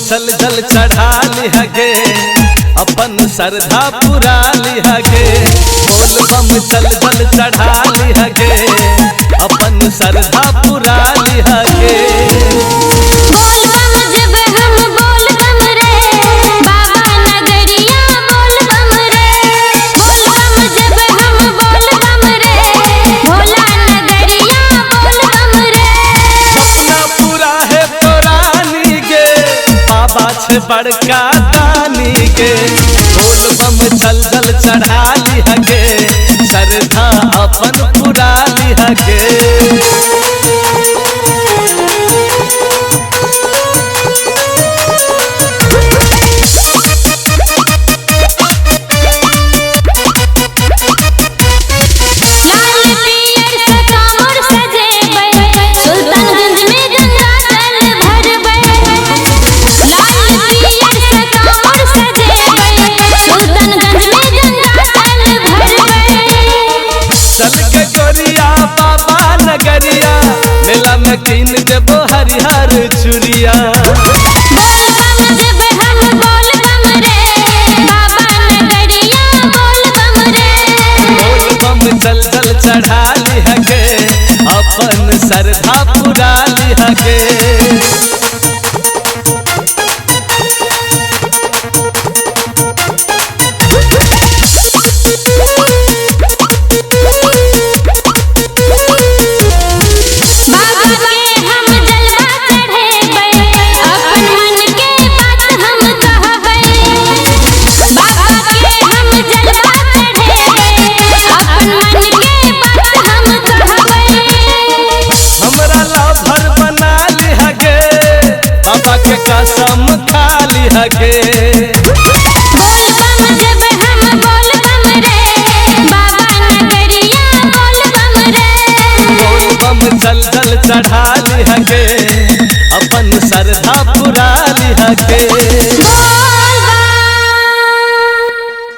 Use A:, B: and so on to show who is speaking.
A: चल जल चढ़ा लिहगे, अपन श्रद्धा पूरा लिहगे। बोल बम चल जल चढ़ा लिहगे, अपन श्रद्धा पूरा लिहगे।
B: बोल बम जब हम बोल बम रे, बाबा नगरिया बोल बम रे। बोल बम जब हम बोल बम रे, भोला नगरिया बोल बम रे।
A: सपना पूरा है तोरानी गे, बाबा छे बड़का दानी गे। बोल बम चल जल चढ़ा लिहगे, श्रद्धा अपन पूरा लिहगे।
B: लाल पियर से कांवर सजेबै, सुल्तानगंज में गंगा जल भरबै। लाल पियर से कांवर सजेबै, सुल्तानगंज में गंगा जल भरबै।
A: चल के गोरिया बाबा नगरिया, मेला में कीन देबो हरिहर चूड़िया।
B: बोल बम जब हम बोल बम रे, बाबा नगरिया बोल बम रे।
A: बोल बम चल जल चढ़ा लिहगे, अपन श्रद्धा पूरा लिहगे।
B: बाबा के हम जलवा चढ़ेबै, अपन मन के बात हम कहबै। बाबा के हम जलवा चढ़ेबै, अपन मन के बात हम कहबै।
A: हमरा लभर बना लिहगे, बाबा के कसम खा लिहगे।
B: बोल बम जब हम बोल बम रे, बाबा नगरिया बोल बम रे।
A: बोल बम चल जल चढ़ा लिहगे, अपन श्रद्धा पूरा लिहगे।